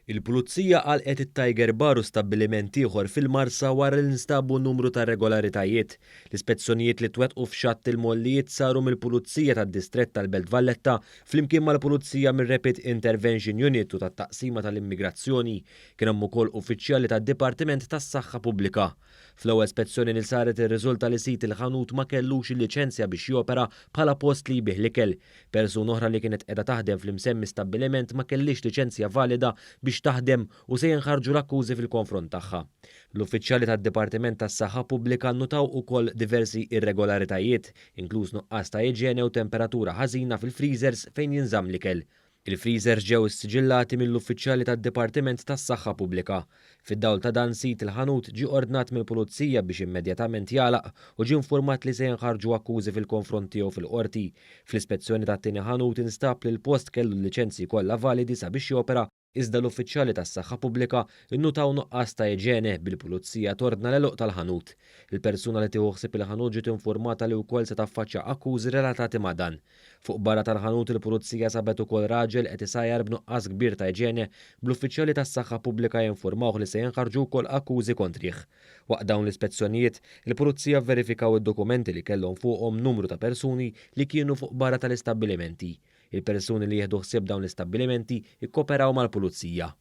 Il-Pulizija għalqet it-Tiger Bar u stabbiliment ieħor fil-Marsa wara li nstabu numru ta' irregolaritajiet. L-ispezzjonijiet li twettqu f'Xatt il-Mollijiet saru mill-Pulizija tad-Distrett tal-Belt Valletta flimkien mal-Pulizija mir-Rapid Intervention Unit u tat-Taqsima tal-Immigrazzjoni. Kien hemm ukoll uffiċjali tad-Dipartiment tas-Saħħa Pubblika. Fl-ewwel spezzjoni li saret irriżulta li sid il-ħanut ma kellux il-liċenzja biex jopera bħala post li jbigħ l-ikel. Persuna oħra li kienet qiegħda taħdem fl-imsemmi stabbiliment ma kellhiex liċenzja valida biex taħdem u se jinħarġu l-akkużi fil-konfront tagħha. L-uffiċjali tad-Dipartiment tas-Saħħa Pubblika nnutaw ukoll diversi irregolaritajiet, inkluż nuqqas ta' iġene u temperatura ħażina fil-freezers fejn jinżamm l-ikel. Il-freezers ġew issiġillati mill-uffiċjali tad-Dipartiment tas-Saħħa Pubblika. Fid-dawl ta' dan sid il-ħanut ġie ordnat mill-Pulizija biex immedjatament jagħlaq u ġie infurmat li se jinħarġu akkużi fil-konfront tiegħu fil-Qorti. Fl-ispezzjoni tat-tieni ħanut instab li l-post kellu l-liċenzji kollha validi sabiex jopera iżda l-uffiċjali tas-Saħħa Pubblika nnutaw nuqqas ta' iġene bil-Pulizija tordna l-għeluq tal-ħanut. Il-persuna li tieħu ħsieb il-ħanut ġiet infurmata li wkoll se taffaċċja akkużi relatati ma' dan. Fuq barra tal-ħanut il-Pulizija sabet ukoll raġel qed isajjar b'nuqqas kbir ta' iġene bl-uffiċjali tas-Saħħa Pubblika jinfurmawh li se jinħarġu wkoll akkużi kontrih. Waqt dawn l-ispezzjonijiet, il-Pulizija vverifikaw id-dokumenti li kellhom fuqhom numru ta' persuni li kienu fuq barra tal-istabbilimenti. Il-persuni li jieħdu ħsieb dawn l-istabbilimenti kkoperaw mal-Pulizija.